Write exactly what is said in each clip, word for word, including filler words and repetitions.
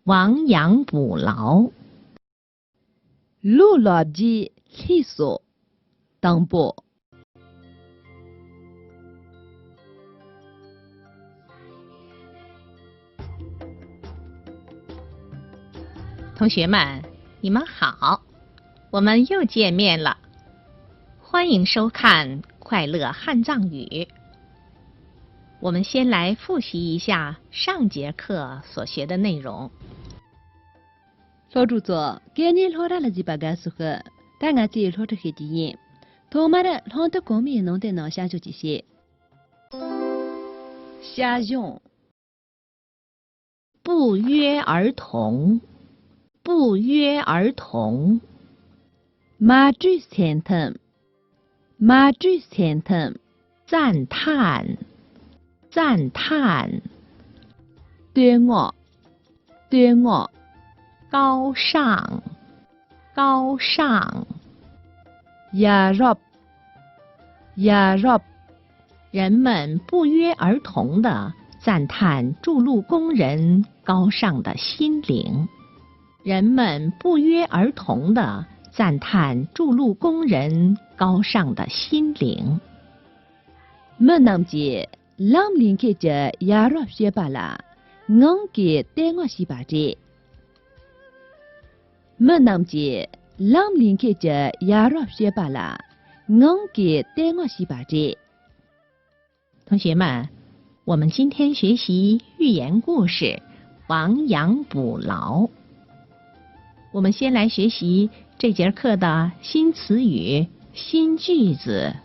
亡羊补牢。 ལོ་ལོ་རྒྱུས་ལྷུག་སོ། དང་པོ། 同学们，你们好，我们又见面了，欢迎收看《快乐汉藏语》。我们先来复习一下上节课所学的内容。 སློབ་ཕྲུག་ཚོ། སྐད་གཉིས་སློབ་གྲྭ་ལ་གཟིགས་པ་དགའ་བསུ་ཞུ། ད་ང་ཚོས་སློབ་ཁྲིད་བྱེད་ཀྱི་ཡིན། ཐོག་མར་སློབ་དེབ་གོང་མའི་ནང་དོན་རྣམས་གཤམ་བཀོད་ཅིག་བྱེད། 写真。 不约而同，不约而同。 མ་གྲོས་འཆམ་མཐུན། མ་གྲོས་འཆམ་མཐུན། 赞叹，赞叹。 བསྟོད་བསྔགས། བསྟོད་བསྔགས། 高尚，高尚。 ཡ་རབས། ཡ་རབས། 人们不约而同地赞叹筑路工人高尚的心灵。人们不约而同地赞叹筑路工人高尚的心灵。 མི་རྣམས་ཀྱིས་ལམ་ལས་མཁན་གྱི་ཡ་རབས་སྤྱོད་པ་ལ་ངང་གིས་བསྟོད་བསྔགས་བྱས་པ་རེད། མི་རྣམས་ཀྱིས་ལམ་ལས་མཁན་གྱི་ཡ་རབས་སྤྱོད་པ་ལ་ངང་གིས་བསྟོད་བསྔགས་བྱས་པ་རེད། 同学们，我们今天学习寓言故事《亡羊补牢》。我们先来学习这节课的新词语、新句子。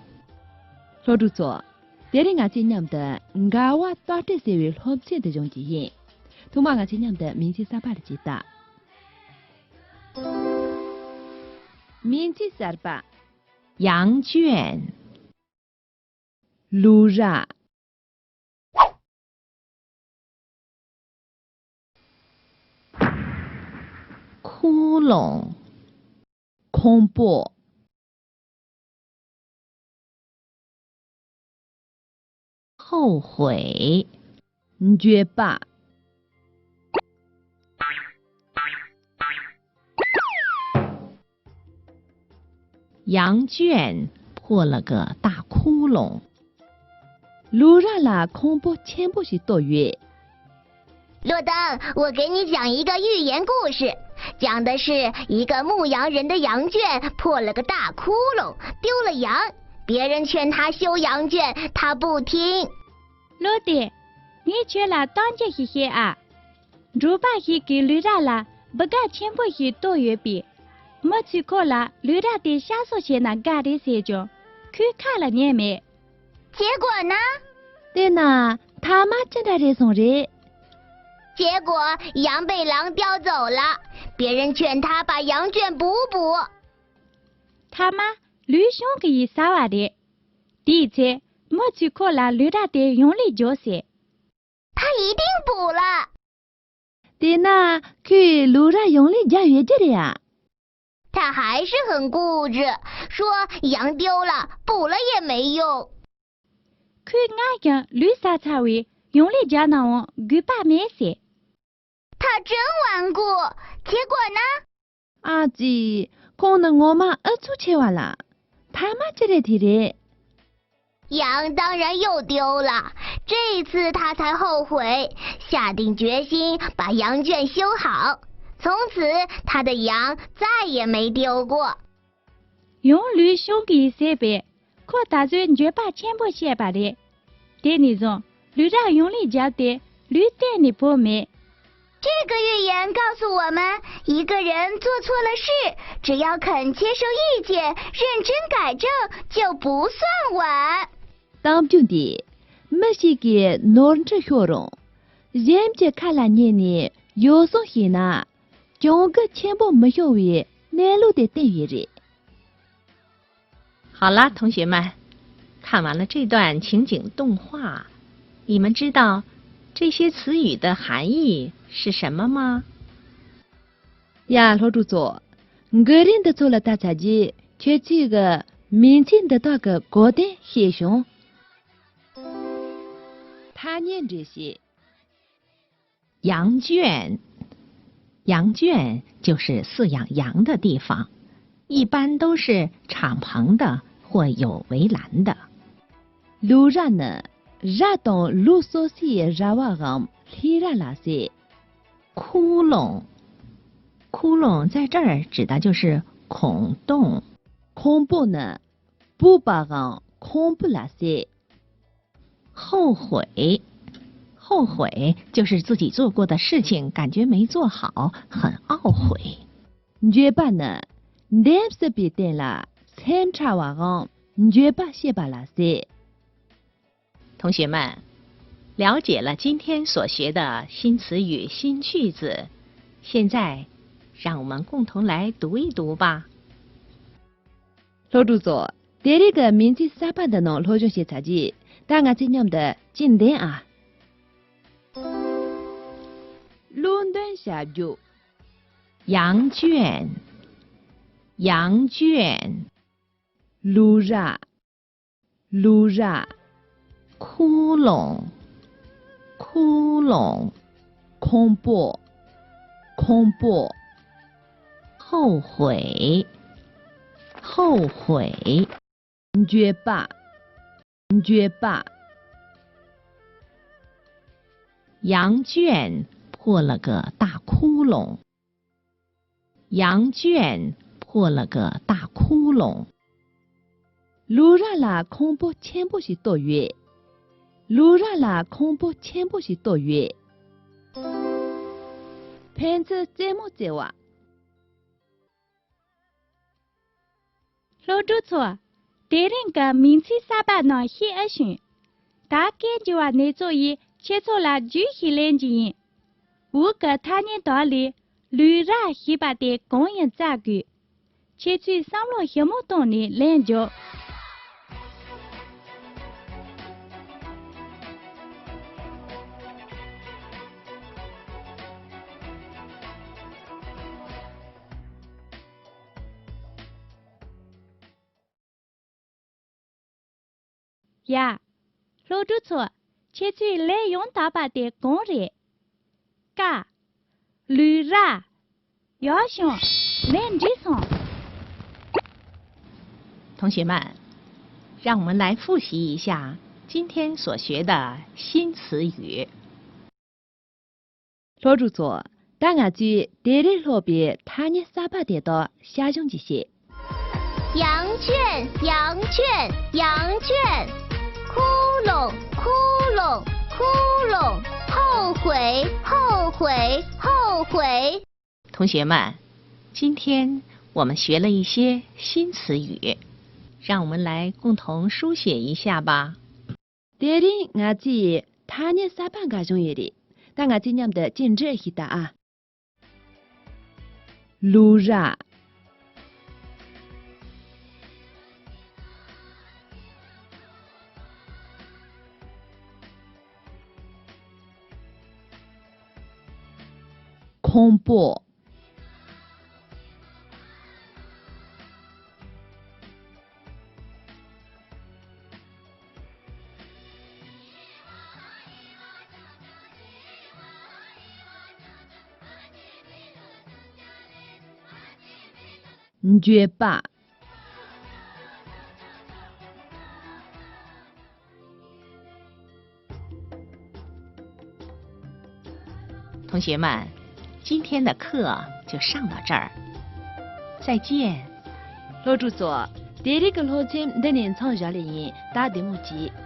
སློབ་ཕྲུག་ཚོ། དེ་རིང་ང་ཚོས་མཉམ་དུ་འགལ་བ་བརྟག་དཔྱད་ཟེར་བའི་སློབ་ཚན་འདི་སྦྱོང་རྒྱུ་ཡིན། ཐོག་མར་ང་ཚོས་མཉམ་དུ་མིང་ཚིག་གསར་པ་རེ་བྱེད་དང་། མིང་ཚིག་གསར་པ། 羊圈。 ལུག་ར། 窟窿། ཁུང་པོ། 后悔། འགྱོད་པ། 羊圈破了个大窟窿。 ལུག་ར་ལ་ཁུང་པོ་ཆེན་པོ་ཞིག་བཏོད་ཡོད། 路灯，我给你讲一个寓言故事，讲的是一个牧羊人的羊圈破了个大窟窿，丢了羊。别人劝他修羊圈，他不听。 ལོ་དེ། ངས་ཁྱོད་ལ་གཏམ་རྒྱུད་ཞིག་བཤད་ཨ། འབྲོག་པ་ཞིག་གིས་ལུག་ར་ལ་སྦུ་ག་ཆེན་པོ་ཞིག་བཏོད་ཡོད་པས། མི་ཚོས་ཁོ་ལ་ལུག་ར་དེ་བཤའ་གསོ་བྱས་ན་དགའ་རེད་ཟེར་ཀྱང་ཁོས་ཁ་ལ་ཉན་མེད། 结果呢？ དེས་ན་མཐའ་མ་ཅི་འདྲ་རེད་སོང་རེད། 结果羊被狼叼走了，别人劝他把羊圈补补。 མཐའ་མ་ལུག་གཞུང་གིས་ཟ་བ་རེད། དེའི་ཚེ་མི་ཚོས་ཁོ་ལ་ལུག་ར་དེ་ཡང་ལས་རྒྱོབ་ཟེར། 他一定补了。 དེས་ན་ཁོས་ལུག་ར་ཡང་ལས་རྒྱག་ཡོད་རྒྱུ་རེད་ཨ། 他还是很固执，说羊丢了，补了也没用。 ཁོས་སྔར་ཀྱང་ལུག་ཟ་ཚར་བས་ཡང་ལས་རྒྱག་ནའང་དགོས་པ་མེད་ཟེར། 他真顽固，结果呢？ ཨ་ཙི། ཁོང་ནི་ངོ་མ་ཨུ་ཚུགས་ཆེ་བ་ལ། མཐའ་མ་ཅི་རེད་དེ་རེད། 羊当然又丢了，这一次他才后悔，下定决心把羊圈修好。从此，他的羊再也没丢过。 ཡང་ལུག་གཞུང་གིས་ཟས་པས་ཁོ་ད་གཟོད་འགྱོད་པ་ཆེན་པོ་བཤད་པ་རེད། དེ་ནས་བཟུང་ལུག་ར་ཡང་ལས་བརྒྱབ་སྟེ་ལུག་གཏན་ནས་བོར་མེད། 这个寓言告诉我们，一个人做错了事，只要肯接受意见，认真改正，就不算晚。 གཏམ་རྒྱུད་འདིས་མི་ཞིག་གིས་ནོར་འཁྲུལ་ཤོར་རུང་། གཞན་གྱི་ཁ་ལ་ཉན་ནས་ཡོ་བསྲང་བྱས་ན། གྱོང་གུན་ཆེན་པོ་མི་ཤོར་བའི་གནས་ལུགས་དེ་བསྟན་ཡོད་རེད། 好了，同学们，看完了这段情景动画，你们知道这些词语的含义是什么吗？ ཡ། སློབ་ཕྲུག་ཚོ། འགུལ་རིས་འདི་ཚོ་ལ་ལྟ་ཚར་རྗེས་ཁྱེད་ཚོས་གི་མིང་ཚིག་འདི་དག་གི་གོ་དོན་ཤེས་བྱུང་། ཐ་སྙད་འགྲེལ་བཤད། 羊圈，羊圈就是饲养羊的地方，一般都是敞篷的或有围栏的。 ལུག་ར་ནི་ར་དང་ལུག་སོ་སོའི་ར་བའམ་ལྷས་ར་ལ་ཟེར། 窟窿，窟窿在这儿指的就是孔洞。 ཁུང་པོ་ནི་སྦུག་པའམ་ཁུང་པོ་ལ་ཟེར། 后悔，后悔就是自己做过的事情感觉没做好，很懊悔。 འགྱོད་པ་ནི་འདེམས་སྲིད་པའི་རྟེན་ལ་སེམས་ཕྲ་བའམ་འགྱོད་པ་བྱེད་པ་ལ་ཟེར། 同学们，了解了今天所学的新词语、新句子，现在让我们共同来读一读吧。 སློབ་ཕྲུག་ཚོ། དེ་རིང་གི་མིང་ཚིག་གསར་པ་འདི་ནང་སློབ་སྦྱོང་བྱས་ཚར་རྗེས། ད་ང་ཚོས་མཉམ་དུ་གཅིག་འདོན་ཨ། བློ་འདོན་བྱ་རྒྱུ། 羊圈，羊圈。 ལུག་ར། ལུག་ར། 窟窿，窟窿。ཁུང་པོ། ཁུང་པོ། 后悔，后悔。 འགྱོད་པ། འགྱོད་པ། 羊圈破了个大窟窿。羊圈破了个大窟窿。 ལུག་ར་ལ་ཁུང་པོ་ཆེན་པོ་ཞིག་གཏོར་ཡོད། ལུག་ར་ལ་ཁུང་པོ་ཆེན་པོ་ཞིག་གཏོར་ཡོད། ཕན་ཚུན་རྩེད་མོ་རྩེ་བ། སློབ་ཕྲུག་ཚོ། དེ་རིང་གི་མིང་ཚིག་གསར་པ་རྣམས་ཤེས་ཨེ་བྱུང་། ད་སྐད་འཇུ་བ་ནེ་ཙོ་ཡིས་ཁྱེད་ཚོ་ལ་རྒྱུགས་ཤིག་ལེན་རྒྱུ་ཡིན། འུ་གི་ཐ་སྙད་དག་ལས་ལུག་ར་ཞེས་པ་དེ་གང་ཡིན་བཙལ་དགོས། ཁྱེད་ཚོས་བསམ་བློ་ཞིབ་མོ་བཏང་ནས་ལན་རྒྱོབ། ཡ། སློབ་ཕྲུག་ཚོ། ཁྱེད་ཚོས་ལན་ཡང་དག་པ་དེ་གང་རེད། ཀ། ལུག་ར། ཡག་བྱུང་། ལན་འགྲིག་སོང་། 同学们，让我们来复习一下今天所学的新词语。 སློབ་ཕྲུག་ཚོ། ད་ང་ཚོས་དེ་རིང་སློབ་པའི་ཐ་སྙད་གསར་པ་དེ་དག་ཞིབ་ཅིང་བཤད། 羊圈，羊圈，羊圈。窟窿，窟窿，窟窿。后悔，后悔，后悔。 同学们，今天我们学了一些新词语，让我们来共同书写一下吧。 དེ་རིང་ང་ཚོས་ཐ་སྙད་གསར་པ་འགའ་བྱུང་ཡོད་རེད། ད་ང་ཚོས་མཉམ་དུ་གཅིག་འབྲི་ཞིག་ལྟ་ཨ། ལུག་ར། ཁུང་པོ། འགྱོད་པ། 同学们，今天的课就上到这儿，再见。 སློབ་ཕྲུག་ཚོ། དེ་རིང་གི་སློབ་ཚན་འདི་ནས་མཚམས་བཞག་ལེ་ཡིན། ད་བདེ་མོ་བྱོས།